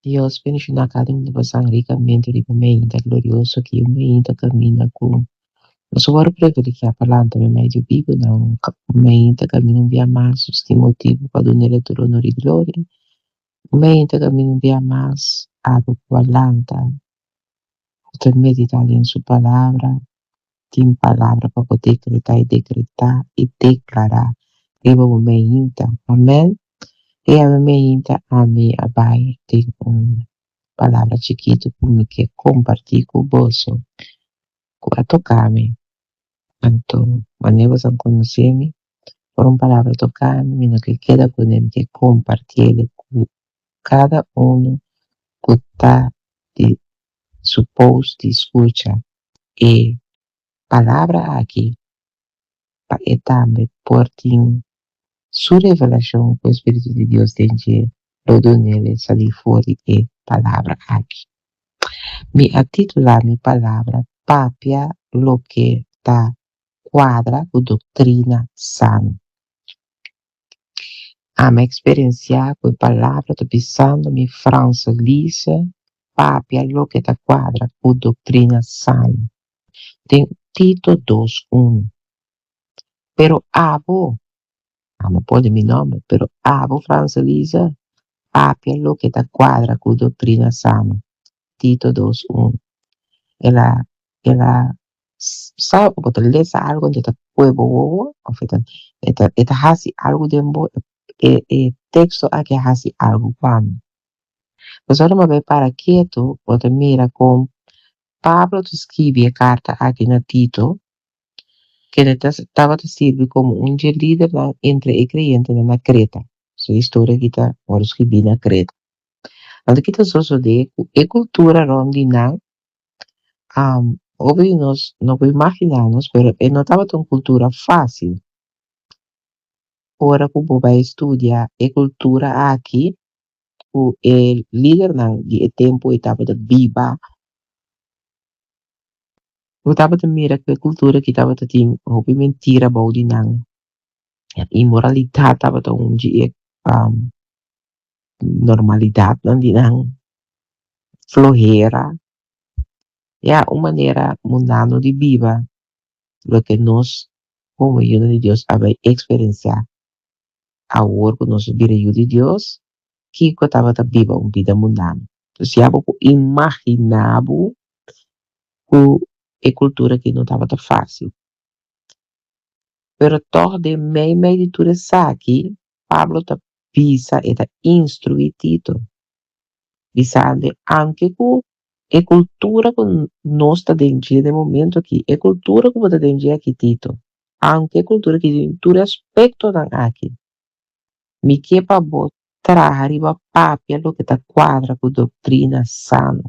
Dios bendiciona cada un di bosan ricamente riba meinta glorioso ki un meinta caminda cu nos a worde privilegia pa lanta meimei di bibu na un meinta caminda un bia mas nos tin motibo pa dunele tur honor y gloria un meinta caminda un bia mas abo cu a lanta cu ta medita den su palabra tin palabra pa bo decreta y decreta y declara riba bo meinta amen. E awe meinta ami a bai den un palabra chikitu ku mi ke kompartí ku boso ku a toka mi. Anto manera boso a konosé mi, ora un palabra toka mi, mi no ke keda kuné, mi ke kompartié ku kada unu ku ta di supos di skucha e palabra aki pa e tambe por tin su revelashon ku e Spiritu di Dios den dje lo dun'el sali for di e palabra aki. Mi a titulá mi palabra Papia loke ta kuadra ku doktrina sano. Ami a eksperensiá ku e palabra ta bisando mi Franselise papia loke ta kuadra ku doktrina sano. Den Tito dos unu. Pero abo, amo pone mi nomber, pero abo Franselise papia loke ta kuadra ku doktrina sano. Tito dos unu. El a el a sa bo ta lesa algo anto e ta pue bo wowo of e ta e ta e ta hasi algo den bo e e teksto aki a hasi algo ku ami. Pasobra ora bo bai para ketu bo ta mira kon Pablo ta skibi e karta aki na Tito, kende ta tabata sirbi komo un dje lidernan entre e kreyentenan na Kreta. So e historia aki ta wòrdu skibí na Kreta. Anto ki ta sosodé ku e kultura rònt di nan, hopi di nos no por imaginá nos, pero e no tabata un kultura fásil. Ora ku bo bai studia e kultura aki, ku e lidernan di e tempu ei tabata biba, bo tabata mira ku e kultura aki tabata tin hopi mentira bou di nan. Inmoralidat tabata un di e normalidatnan di nan, flohera, ya un manera mundano di biba loke nos komo yunan di Dios a bai eksperensiá awor ku nos a bira yu di Dios, kiko tabata biba un bida mundano. Entonces ya bo por imaginá bo ku e kultura aki no tabata fásil. Pero tòg den meimei di tur esaki, Pablo ta bisa, e ta instruí Tito, bisando, Aunke ku e kultura ku nos ta den dje den momento aki, e kultura ku bo ta den dje aki, Tito, aunke e kultura aki tin tur e aspektonan aki, mi ke pa bo traha riba papia loke ta kuadra ku doktrina sano.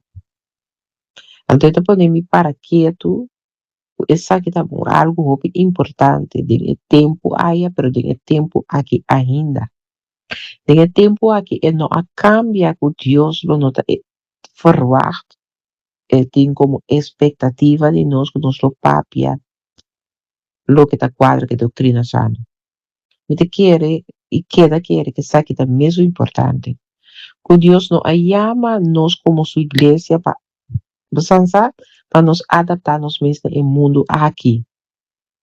Anto e ta pone mi para ketu ku esaki ta un algu hopi importante den e tempu aya pero den e tempu aki ainda. Den e tempu aki e no a kambia ku Dios lo no ta verwagt, e tin komo espektativa di nos ku nos lo papia loke ta kuadra ku e doktrina sano. Mi ta kere i keda kere ku esaki ta mesun importante, ku Dios no a yama nos komo su iglesia pa Bosan sa, pa nos adaptá nos mes na e mundu aki,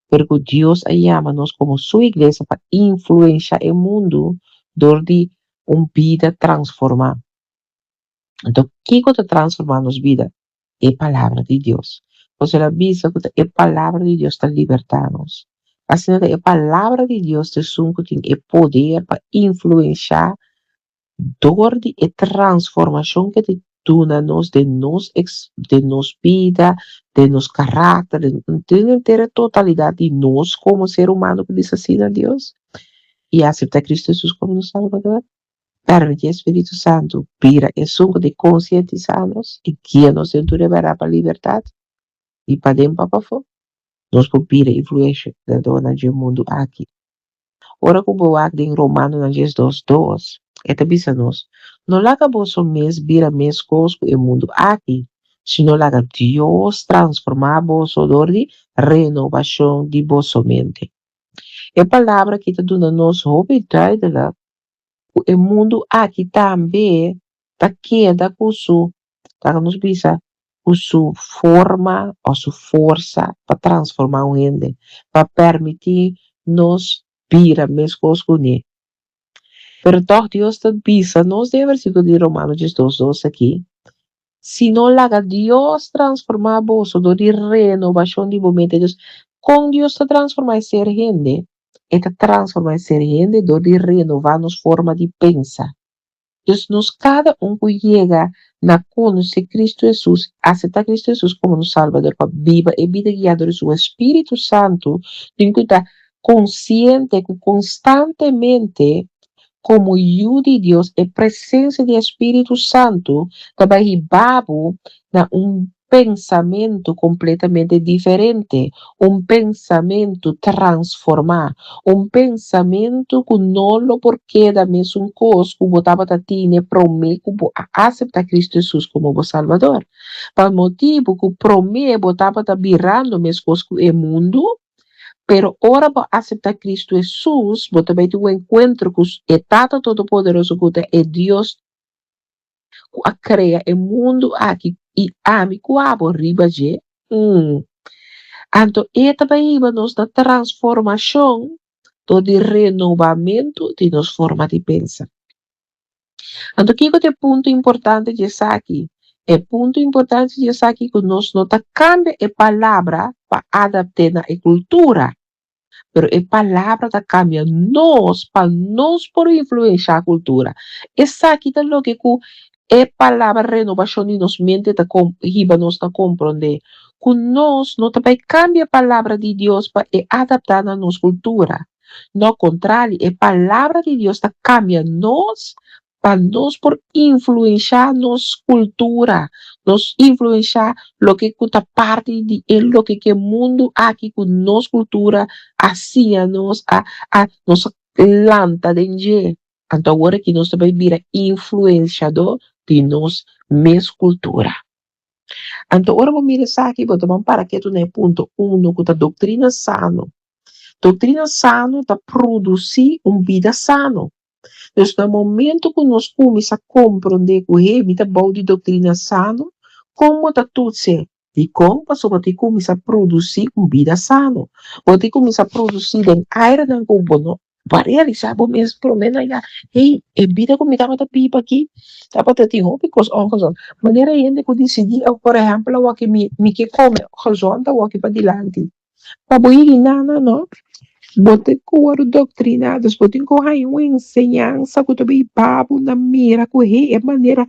pero ku Dios a yama nos komo Su iglesia pa influenshá e mundu dor di un bida transformá. Anto, kiko ta transformá nos bida? E Palabra di Dios. Pasobra el a bisa ku ta e Palabra di Dios ta libertá nos. Asina ta e Palabra di Dios ta esun ku tin e poder pa influenshá dor di e transformashon ku e ta duna nos den nos den nos bida, den nos karakter, den den henter e totalidat di nos komo ser humano ku bisa si na Dios i aseptá Kristu Hesus komo nos Salbador. Permití e Spiritu Santu bira esun ku ta konsientisá nos i guia nos den tur e bèrdat pa libertat, di paden pa pafó. Nos por bira influenshadornan dje mundu aki. Ora ku bo wak den Romanonan diesdos dos, e ta bisa nos, No laga boso mes bira meskos ku e mundu aki, sino laga Dios transformá boso dor di renobashon di boso mente. E palabra aki ta duna nos hopi duidelik ku e mundu aki tambe. ta keda ku su, laga nos bisa, ku su forma òf su forsa pa transformá un hende, pa permití nos bira meskos kuné. Pero tòg Dios ta bisa nos den e versíkulo di Romano 12, 2 aki, Si no laga Dios transformá boso dor di renobashon di bo mente. Dus, kon Dios ta transformá e ser hende? E ta transformá e ser hende dor di renová nos forma di pensa. Dus, nos kada un ku yega na konosé Kristu Hesus, aseptá Kristu Hesus komo nos Salbador pa biba e bida guiá dor di su Spiritu Santu, tin ku ta konsiente ku konstantemente Komo yu di Dios, e presensia di e Spiritu Santu ta bai hiba bo na un pensamentu kompletamente diferente, un pensamentu transformá, un pensamentu ku no lo por keda mesun kos ku bo tabata tine promé ku bo a aseptá Kristu Hesus komo bo Salbador. Pa motibu ku promé bo tabata birando meskos ku e mundu, Pero ora bo aseptá Kristu Hesus, bo ta bai tin un enkuentro ku e Tata Todopoderoso ku ta e Dios ku a krea e mundu aki i ami ku abo riba dje. Anto e ta bai hiba nos na transformashon dor di renobamentu di nos forma di pensa. Anto kiko ta e punto importante di esaki? E punto importante di esaki ku nos no ta kambia e palabra pa adapt'é na e kultura, pero e palabra ta kambia nos pa nos por influenshá kultura. Esaki ta loke ku e palabra renobashon di nos mente ta hiba nos na komprondé, ku nos no ta bai kambia e palabra di Dios pa e adaptá na nos kultura. No kontrali, e Palabra di Dios ta kambia nos pa nos por influenshá nos kultura, nos influenshá loke ku ta parti di e loke ku e mundu aki ku nos kultura a siña nos, a a nos a lanta den dje. Anto awor aki nos ta bai bira influenshadó di nos mes kultura. Anto ora bo mira esaki bo ta ban para ketu na e punto uno ku ta doktrina sano. Doktrina sano ta produsí un bida sano. Dus na momento ku nos kuminsá komprondé ku hey mi ta bou di doktrina sano, kon bo ta tutse? Dikon? Pasobra bo tin kuminsá produsí un bida sano. Bo tin kuminsá produsí den airenan ku bo no Bo a realisá bo mes promé na ya, hey, e bida ku mi tabata biba aki tabata tin hopi kos ongezond. Manera hende ku disidí, por ehèmpel, awor ki mi mi ke kome gezond awor ki padilanti. Pa bo yega nana no, bo tin ku wòrdu doktriná, dus bo tin ku haña un enseñansa ku ta bin hiba bo na mira ku hey e manera.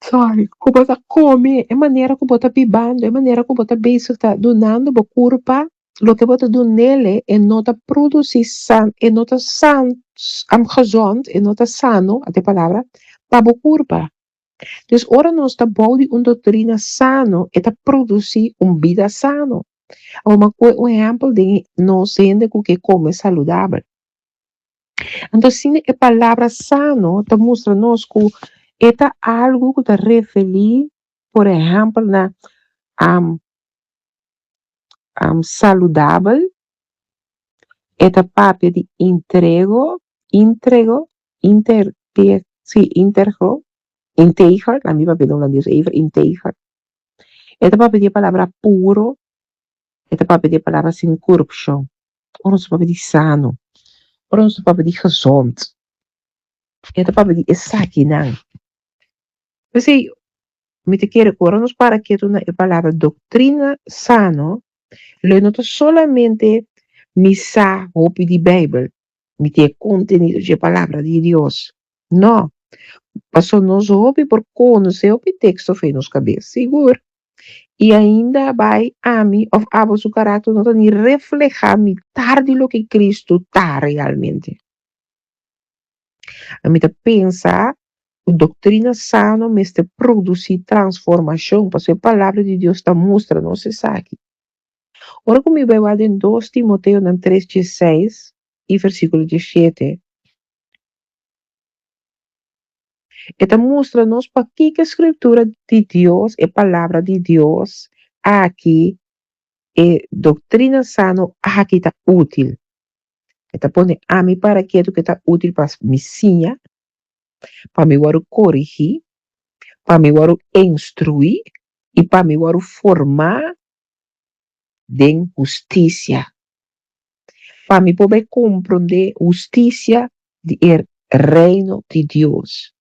Sorry, ku bo ta kome, e manera ku bo ta bibando, e manera ku bo ta bezig ta dunando bo kurpa loke bo ta dunele e no ta produsí san, e no ta san, gezond, e no ta sano, ata e palabra, pa bo kurpa. Dus ora nos ta bou di un doktrina sano, e ta produsí un bida sano. Awor mi a kohe un ehèmpel den nos hende ku ke kome saludabel. Anto asina e palabra sano ta mustra nos ku e ta algu ku ta referí, por ehèmpel, na saludabel, e ta papia di intrego, intrego, inter, sí, intergo, integer, ami papia den hulandes even, integer. E ta papia di e palabra puro, e ta papia di e palabra sin korupshon. Ora nos ta papia di sano, ora nos ta papia di gezond, e ta papia di esakinan. P'esei mi ta kere ku ora nos para ketu na e palabra doktrina sano, lo e no ta solamente mi sa hopi di Beibel, mi tin e kontenido dje palabra di Dios. No, pasobra nos hopi por konosé hopi teksto for nos kabes, sigur. I ainda bai ami òf abo su karakter no ta ni reflehá mitar di loke Kristu ta realmente. Ami ta pensa ku doktrina sano mester produsí transformashon, pasobra e Palabra di Dios ta mustra nos esaki. Ora ku mi bai wak den dos Timoteonan tres diesseis i versíkulo diesshete, E ta mustra nos pakiko e Scritura di Dios, e Palabra di Dios aki, e doctrina sano aki ta útil. E ta pone ami para ketu ku e ta útil pa mi siña. Pa mi wòrdu korigí, pa mi wòrdu instruí i pa mi wòrdu formá den hustisia. Pa mi por bai komprondé hustisia di e Reino di Dios.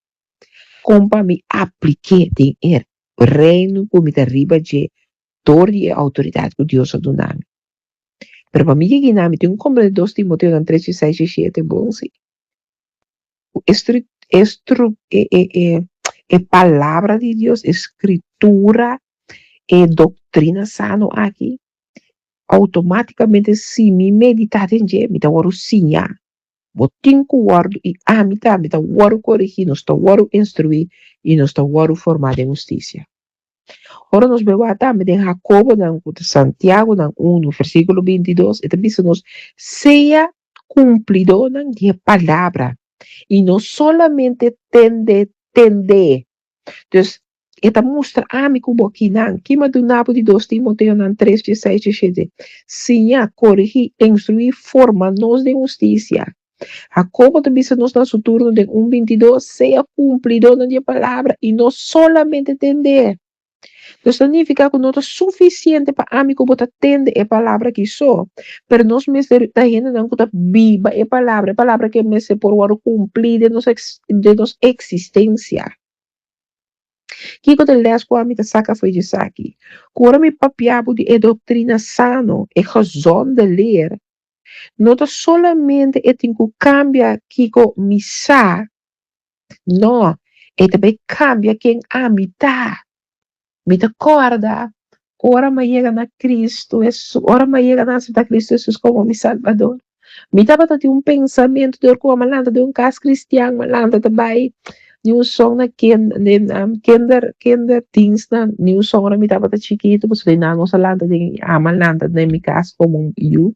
Kon pa mi aplik'é den e Reino ku mi ta riba dje dor di e outoridat ku Dios a duna mi. Pero pa mi yega einan mi tin ku komprendé dos Timoteonan tres i seis i shete bon si. Ku e e e e e palabra di Dios, e skritura, e doktrina sano aki, outomátikamente si mi meditá den dje mi ta wòrdu siñá. Bo tin ku wòrdu i ami tambe ta wòrdu korigí, nos ta wòrdu instruí i nos ta wòrdu formá den hustisia. Ora nos bai wak tambe den Jacobonan ku ta Santiagonan unu versíkulo 22 e ta bisa nos, Sea kumplidónan di e palabra i no solamente tende tend'é. Dus, e ta mustra ami ku bo kinan. Ki mi a duna bo di dos Timoteonan tres dieseis diesshete? Siña, korigí, instruí, forma nos den hustisia. Jacobo ta bisa nos na su turno den un 22, Sea kumplidónan di e palabra i no solamente tend'é. Nos ta nifiká ku no ta sufisiente pa ami ku bo ta tende e palabra aki so, pero nos mester ta hendenan ku ta biba e palabra, e palabra ke mester por wòrdu kumplí den nos den nos eksistensia. Kiko ta e lès ku ami ta saka for di esaki? Ku ora mi papia bo di e doktrina sano, e gezonde leer, no ta solamente e tin ku kambia kiko mi sa, No, e ta bai kambia ken ami ta. Mi ta kòrda ora mi a yega na Kristu Hesus, ora mi a yega na aseptá Kristu Hesus komo mi Salbador. Mi tabata tin un pensamentu dor ku mi a lanta den un kas kristian, mi a lanta ta bai New Song na kinder, kinderdienst na New Song ora mi tabata chikitu, pasobra einan nos a lanta den, ami a lanta den mi kas komo un yu.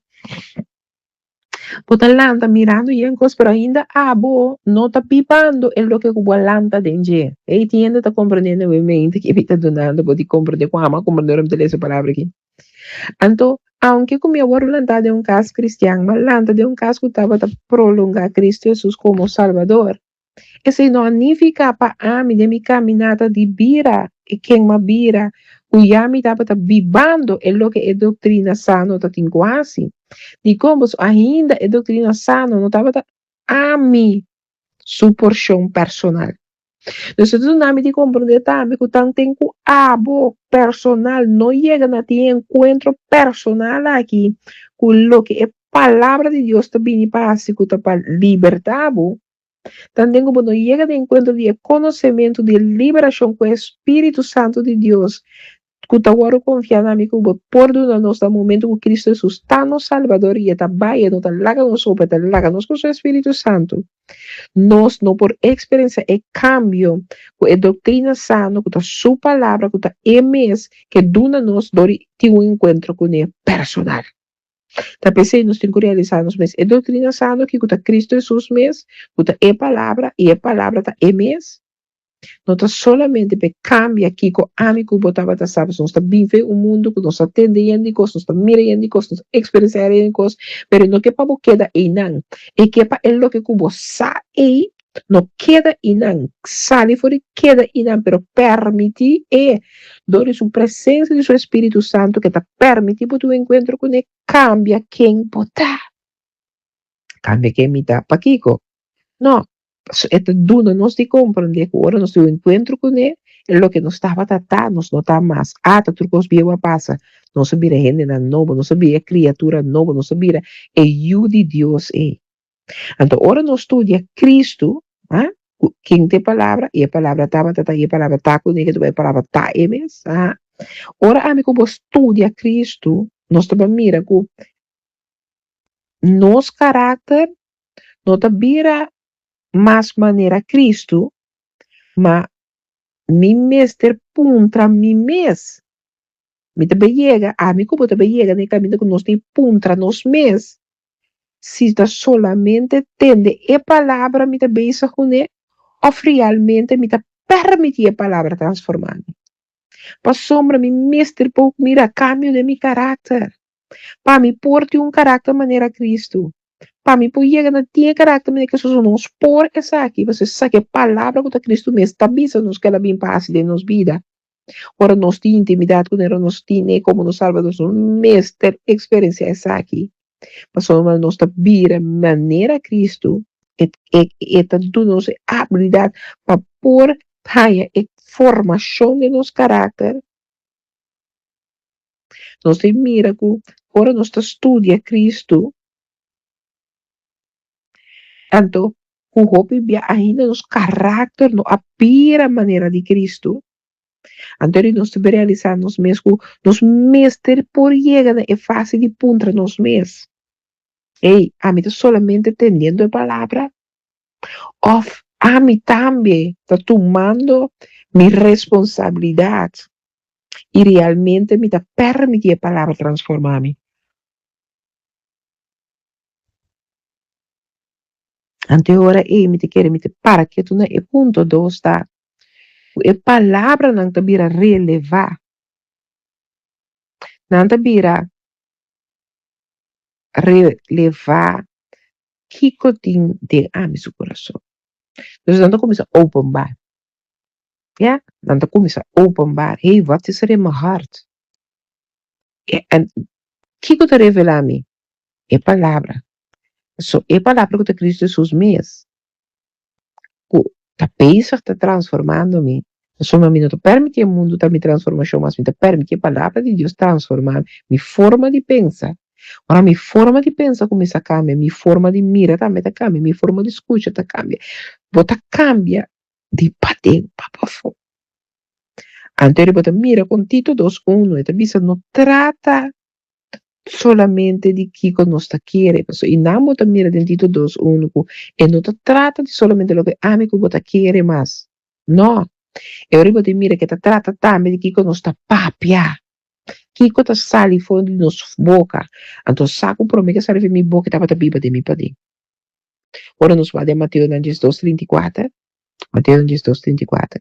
Bo ta lanta mirando yen kos, pero ainda abo no ta bibando e loke ku bo a lanta den dje. Ey, tin hende ta komprendé den bo mente ke mi ta dunando bo di komprendé ku amo a komprendé ora mi ta lesa e palabra aki. Anto, aunke ku mi a wòrdu lantá den un kas kristian, mi a lanta den un kas ku tabata prolongá Kristu Hesus komo Salbador. Esei no a nifiká pa ami den mi kaminata di bira e ken m'a bira, ku ya mi tabata bibando e loke e doktrina sano ta tin ku hasi. Dikon? Pasobra ainda e doktrina sano no tabata ami su porshon personal. Nos ta duna mi di komprondé tambe ku tanten ku abo personal no yega na tin e enkuentro personal aki ku loke e Palabra di Dios ta bini pa hasi ku ta pa libertá bo, tanten ku bo no yega na enkuentro di e konosementu di e liberashon ku e Spiritu Santu di Dios ku ta wòrdu konfiá na mi ku bo por duna nos na momentu ku Kristu Hesus ta nos Salbador i e ta bai, e no ta laga nos so, pero e ta laga nos ku su Spiritu Santu. Nos no por eksperensiá e kambio ku e doktrina sano ku ta su Palabra, ku ta e mes ke duna nos dor di tin un enkuentro kuné personal. Ta p'esei nos tin ku realisá nos mes e doktrina sano aki ku ta Kristu Hesus mes, ku ta e Palabra i e Palabra ta e mes. No ta solamente p'e kambia kiko ami ku bo tabata sa, pasobra nos ta bive un mundu ku nos ta tende yen di kos, nos ta mira yen di kos, nos ta eksperensiá yen di kos, pero e no ke pa bo keda einan. E ke pa e loke ku bo sa ei no keda einan, sali for di keda einan, pero pèrmití e dor di su presensia di su Espíritu Santu ke ta pèrmití bo tin un enkuentro kuné kambia ken bo ta. Kambia ken mi ta? Pakiko? No, Pasobra e ta duna nos di komprendé ku ora nos tin un enkuentro kuné, e loke nos tabata ta, nos no ta mas. Ata tur kos bieu a pasa, nos a bira hendenan nobo, nos a bira kriatura nobo, nos a bira e yu di Dios ei. Anto ora nos studia Kristu, a, ku ken ta e Palabra, i e Palabra tabata ta, i e Palabra ta kuné, ke ta bai e Palabra ta e mes, a, ora ami ku bo studia Kristu, nos ta bai mira ku nos karakter no ta bira mas manera Kristu, ma mi mester puntra mi mes. Mi ta bay yega, ami ku bo ta bay yega na e kaminda ku nos tin puntra nos mes si ta solamente tende e palabra mi ta bezig kuné òf realmente mi ta permití e palabra transformá mi. Pasobra mi mester por mira kambio den mi karakter, pa mi por tin un karakter manera Kristu. Pa mi por yega na tin e karakter manera Hesus, nos por esaki, pasobra esaki e palabra ku ta Kristu mes ta bisa nos ku el a bin pa hasi den nos bida. Ora nos tin intimidat ku ora nos tin e komo nos Salbador, nos mester eksperensiá esaki, pasobra nos ta bira manera Kristu, e e ta duna nos e abilidat pa por haña e formashon den nos karakter. Nos ta mira ku ora nos ta studia Kristu, anto ku hopi bia ainda nos karakter no a bira manera di Kristu. Anto eri nos ta realisá nos mes ku nos mester por yega na e fase di puntra nos mes, Ey, ami ta solamente tendiendo e palabra òf ami tambe ta tumando mi responsabilidat i realmente mi ta permití e palabra transformá mi? Anto e ora ei mi ta kere mi ta para ketu na e punto dos ta ku e palabranan ta bira relevá. Nan ta bira relevá kiko tin den ami su kurason. Entonces nan ta kuminsá openbaar. Ya, nan ta kuminsá openbaar, hey, wat is er in mijn hart? En kiko ta revelá mi? E palabra. So, e palabra ku ta Kristu Hesus mes, ku ta bezig ta transformando mi, pasobra mi no ta permití e mundu ta mi transformashon, mas mi ta permití e palabra di Dios transformá mi forma di pensa. Ora mi forma di pensa kuminsá kambia, mi forma di mira tambe ta kambia, mi forma di skucha ta kambia. Bo ta kambia di paden pa pafó. Anto bo ta mira kon Tito dos unu e ta bisa no trata solamente di kiko nos ta kere, pasobra i nan bo ta mira den Tito dos unu ku e no ta trata di solamente loke ami ku bo ta kere mas, no, e ora bo ta mira ku e ta trata tambe di kiko nos ta papia, kiko ta sali for di nos boka, anto sa ku prome ke sali for di mi boka e tabata biba den mi paden. Ora nos wak den Mateo nan diesdos 34, Mateo nan diesdos 34,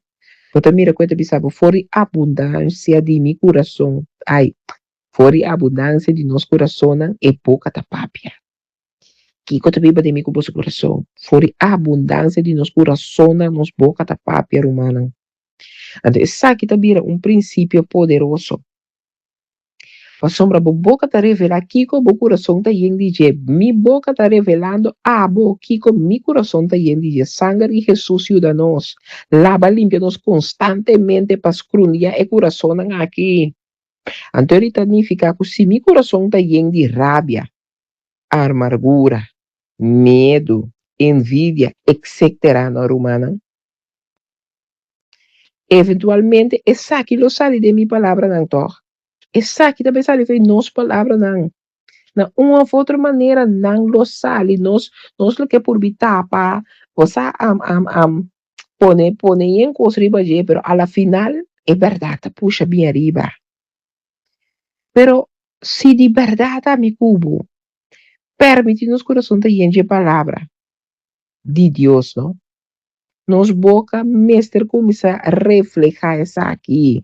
bo ta mira ku e ta bisa bo for di abundansia di mi kurason, ai, For di abundansia di nos kurasonnan e boka ta papia. Kiko ta biba den mi ku boso kurason? For di abundansia di nos kurasonnan nos boka ta papia, rumannan. Anto esaki ta bira un prinsipio poderoso. Pasobra bo boka ta revelá kiko bo kurason ta yen di dje. Mi boka ta revelando abo kiko mi kurason ta yen di dje. Sanger di Hesus yuda nos laba limpia nos konstantemente pa skrundia e kurasonnan aki. Anto eri ta nifiká ku si mi kurason ta yen di rabia, armargura, miedu, envidia, etcetera no rumannan? Eventualmente esaki lo sali den mi palabranan tòg? Esaki ta bai sali for di nos palabranan. Na un òf otro manera nan lo sali. Nos nos lo ke purbi tapa, bo sa am am am pone pone yen kos riba dje pero a la final e bèrdat ta pusha bien ariba. Pero si di bèrdat ami ku bo pèrmití nos kurason ta yen dje palabra di Dios no, nos boka mester kuminsá reflehá esaki.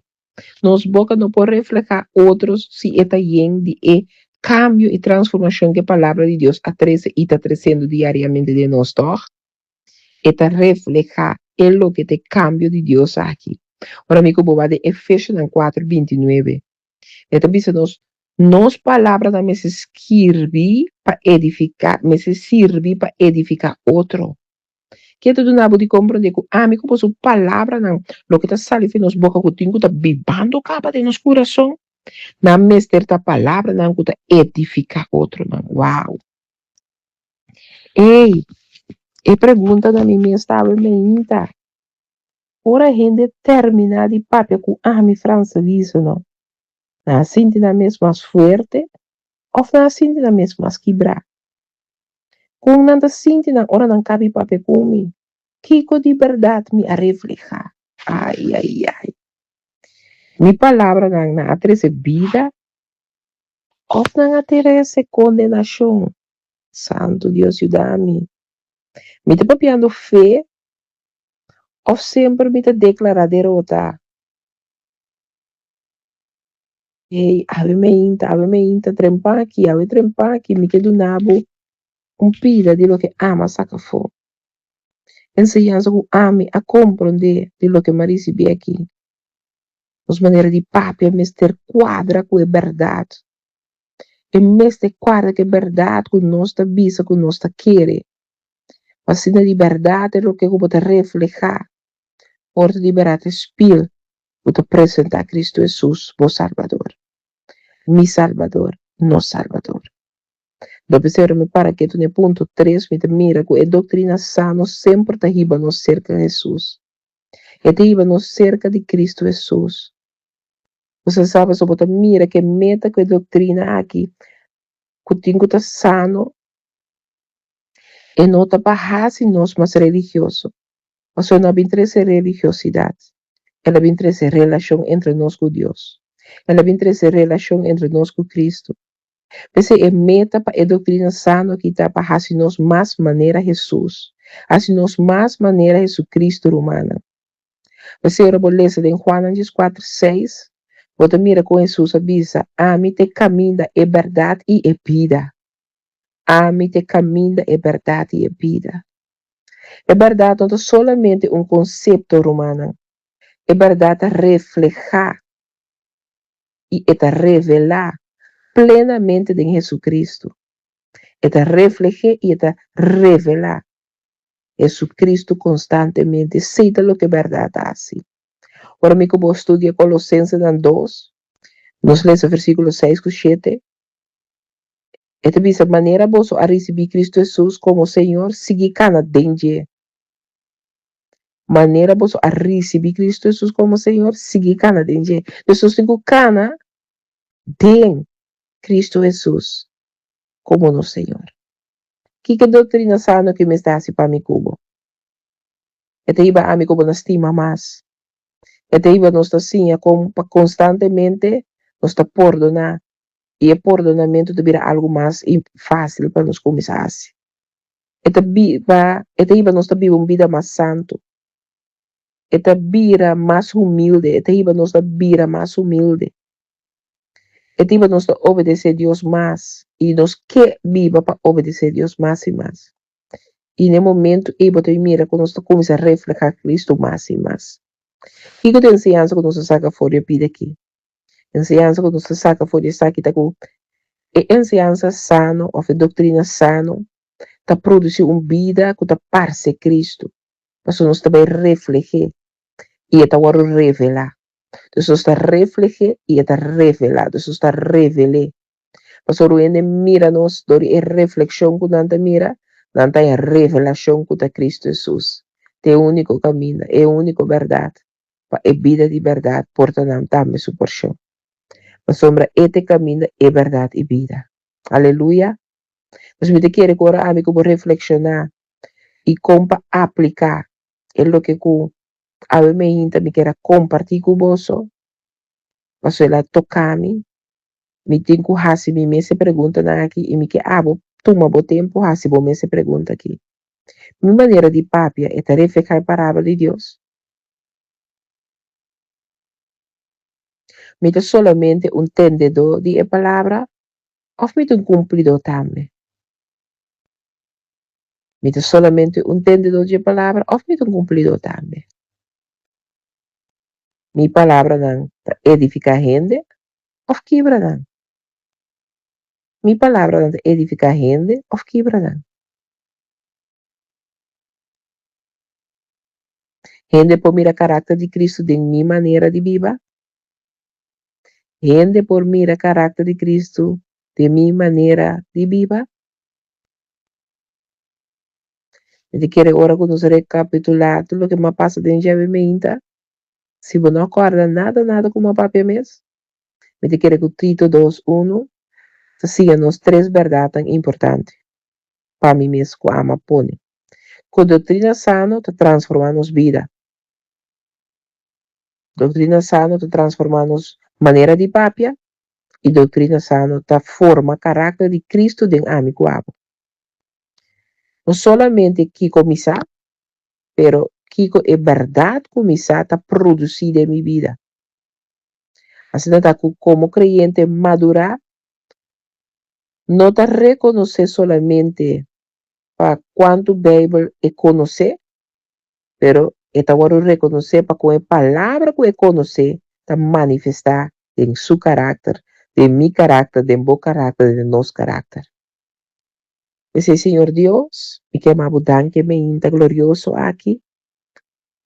Nos boka no por reflehá otro si e ta yen di e kambio i transformashon ku e palabra di Dios a trese i ta tresendo diariamente den nos, tòg? E ta reflehá e loke ta e kambio di Dios aki. Ora mi ku bo wak den Efesionan kuater 29, e ta bisa nos, Nos palabranan mester skirbi pa edifiká, mester sirbi pa edifiká otro. Ke ta duna bo di komprondé ku ami ku boso palabranan, loke ta sali for di nos boka ku tin ku ta bibando kaba den nos kurason, nan mester ta palabranan ku ta edifiká otronan. Wow! Ey, e pregunta na mi mes ta awe meinta. Ora hende terminá di papia ku ami Franselise no, nan a sinti nan mes mas fuerte òf nan a sinti nan mes mas kibrá? Kon nan ta sinti nan ora nan kabi papia ku mi? Kiko di bèrdat mi a reflehá? Ai, ai, ai. Mi palabranan nan a trese bida Òf nan a trese kondenashon. Santu Dios yuda mi. Mi ta papiando fe òf semper mi ta deklará derota? Hey, awe meinta, awe meinta, trempa aki, awe trempa aki, mi ke duna bo Un pida di loke ami a saka afó. Enseñansa ku ami a komprondé di loke mi a risibí aki. Nos manera di papia mester kuadra ku e bèrdat. E mester kuadra ku e bèrdat ku nos ta bisa ku nos ta kere. Pa asina di bèrdat e loke ku bo ta reflehá ora ta di bèrdat e spil ku ta presentá Kristu Hesus, bo Salbador, mi Salbador, nos Salbador. Lo p'esei ora mi para ketu na e punto tres, mi ta mira ku e doktrina sano semper ta hiba nos serka Hesus. E ta hiba nos serka di Kristu Hesus. Bo sa sa pasobra bo ta mira ku e meta ku e doktrina aki ku tin ku ta sano, e no ta pa hasi nos mas religioso, pasobra no a bin trese religiosidat, el a bin trese relashon entre nos ku Dios, el a bin trese relashon entre nos ku Kristu. P'esei e meta pa e doktrina sano aki ta pa hasi nos mas manera Hesus, hasi nos mas manera Hesukristu, rumannan. P'esei ora bo lesa den Juannan dieskuater seis, bo ta mira kon Hesus a bisa, Ami ta e kaminda, e bèrdat i e bida. Ami ta e kaminda, e bèrdat i e bida. E bèrdat no ta solamente un konsepto, rumannan. E bèrdat ta reflehá i e ta revelá plenamente den Hesu-Kristu. E ta refleh'é i e ta revelá Hesu-Kristu konstantemente. Esei ta loke bèrdat ta hasi. Ora mi ku bo studia Kolosensenan dos, nos lesa versíkulo seis ku shete, e ta bisa, Manera boso a risibí Kristu Hesus komo Señor, sigui kana den dje. Manera boso a risibí Kristu Hesus komo Señor, sigui kana den dje. Dus nos tin ku kana den Kristu Hesus komo nos Señor. Kiko e doktrina sano ki mester hasi pa mi ku bo? E ta hiba ami ku bo na stima mas. E ta hiba nos ta siña kon pa konstantemente nos ta pordoná i e pordonamentu ta bira algu mas fásil pa nos kuminsá hasi. E ta biba, e ta hiba nos ta biba un bida mas santu. E ta bira mas humilde, e ta hiba nos ta bira mas humilde. E ta hiba nos ta obedesé Dios mas i nos ke biba pa obedesé Dios mas i mas. I na e momentu ei bo ta bin mira ku nos ta kuminsá reflehá Kristu mas i mas. Kiko ta e enseñansa ku nos ta saka for di e bida akí? Enseñansa ku nos ta saka for di esaki ta ku e enseñansa sano òf e doktrina sano ta produsí un bida ku ta parse Kristu, pasobra nos ta bai refleh'é i e ta wòrdu revelá. Dus nos ta refleh'é i e ta revelá, dus nos ta revel'é. Pasobra un hende mira nos dor di e reflekshon ku nan ta mira, nan ta haña revelashon ku ta Kristu Hesus, ta e úniko kaminda, e úniko bèrdat. pa e bida di bèrdat por ta nan tambe su porshon. Pasobra e ta e kaminda, e bèrdat i bida. Aleluya! Pues mi ta kere ku ora ami ku bo reflekshoná i kon pa apliká e loke ku awe meinta mi kier a kompartí ku boso, pasobra el a toka mi, mi tin ku hasi mi mes e preguntanan aki i mi ke abo tuma bo tempu hasi bo mes e pregunta aki. Mi manera di papia e ta reflehá e Palabra di Dios? Mi ta solamente un tendedó di e palabra òf mi ta un kumplidó tambe? Mi ta solamente un tendedó di e palabra òf mi ta un kumplidó tambe? Mi palabranan ta edifiká hende òf kibra nan? Mi palabranan ta edifiká hende òf kibra nan? Hende por mira karakter di Kristu den mi manera di biba? Hende por mira karakter di Kristu den mi manera di biba? Mi ta kere ora ku nos rekapitulá tur loke mi a pasa den djawe meinta, si bo no a kòrda nada nada ku mi a papia mes, mi ta kere ku Tito dos unu ta siña nos tres bèrdatnan importante pa mi mes ku ama pone. Ku doktrina sano ta transformá nos bida. Doktrina sano ta transformá nos manera di papia i doktrina sano ta forma karakter di Kristu den ami ku abo. No solamente kiko mi sa, pero kiko e bèrdat ku mi sa ta produsí den mi bida. Asina ta ku komo kreyente madurá no ta rekonosé solamente. pa kuantu Beibel e konosé, pero e ta wòrdu rekonosé pa kon e palabra ku e konosé ta manifestá den su karakter, den mi karakter, den bo karakter, den nos karakter. P'esei, Señor Dios, mi ke yama bo danki e meinta glorioso aki,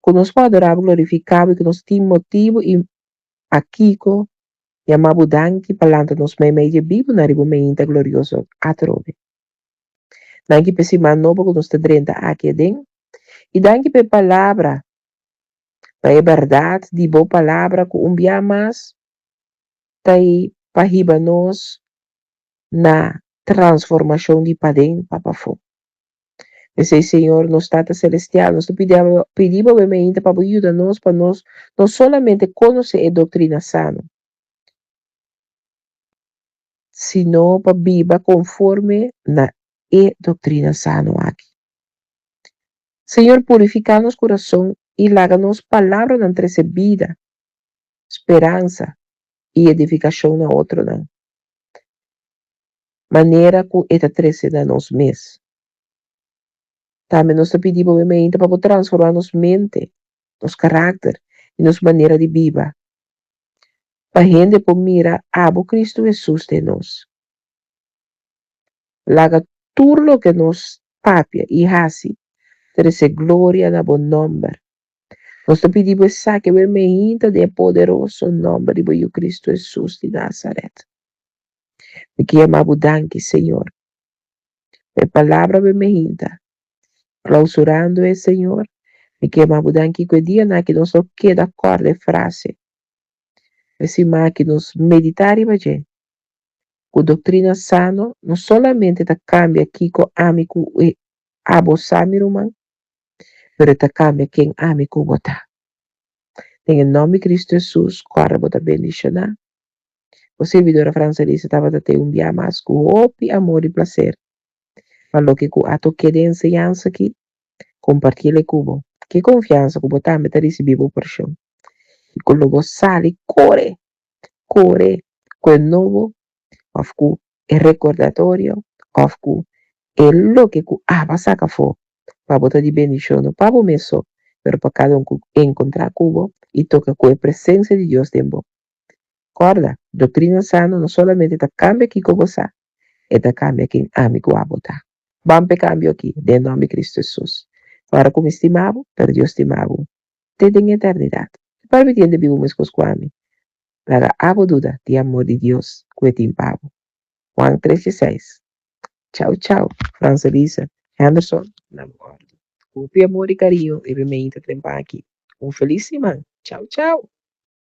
ku nos por adorá bo, glorifiká bo i ku nos tin motibu i pakiko yama bo danki pa lanta nos meimei dje bibunan riba un meinta glorioso atrobe. Danki pa e siman nobo ku nos ta drenta aki aden. I danki pa e palabra, pa e bèrdat di bo palabra ku un bia mas ta ei pa hiba nos na transformashon di paden pa pafó. P'esei, Señor, nos Tata Selestial, nos ta pidi bo mainta pa bo yuda nos pa nos no solamente konosé e doktrina sano, sino pa biba konforme na e doktrina sano aki. Señor, purifiká nos kurason i laga nos palabranan trese bida, speransa i edifikashon na otronan, manera ku e ta trese na nos mes. Tambe nos ta pidi bo mainta pa bo transformá nos mente, nos karakter i nos manera di biba, pa hende por mira abo Cristo Hesus den nos. Laga tur loke nos papia i hasi trese gloria na bo nomber. Nos ta pidi bo esaki awe meinta den e poderoso nomber di bo Yu Cristo Hesus di Nazaret. Mi ke yama bo danki, Señor, pa e palabra awe meinta. Clausurando e, Señor, mi ke yama bo danki ku e dianan aki nos lo keda kòrda e frase. E siman aki nos meditá riba dje, ku doktrina sano no solamente ta kambia kiko ami ku e abo sa, mi ruman, pero e ta kambia ken ami ku bo ta. Den e nòmber di Kristu Hesus, kòrda bo ta bendishoná. Bo sirbidora Francelisa tabata te un bia mas ku hopi amor i plaser pa loke ku a tok'é den enseñansa aki, kompartiel e ku bo. Ke konfiansa ku bo tambe ta risibí bo porshon i ku lo bo sali kore, kore ku e nobo òf ku e rekordatorio òf ku e loke ku abo a saka afó pa bo ta di bendishon no pa bo mes so pero pa kada un ku enkontrá ku bo i toka ku e presensia di Dios den bo. Kòrda, doktrina sano no solamente ta kambia kiko bo sa, e ta kambia ken ami ku abo ta. Ban p'e kambio aki, den nòmber di Kristu Hesus. Ora ku mi stima bo, pero Dios stima bo te den eternidat. E permiti hende bibu meskos ku ami. Laga abo duda di amor di Dios ku e tin pa bo. Juan tres dieseis. Chau chau, Francelisa Henderson na bo ordu. Ku hopi amor i kariño riba e meinta trempa aki. Un felis siman. Chau chau.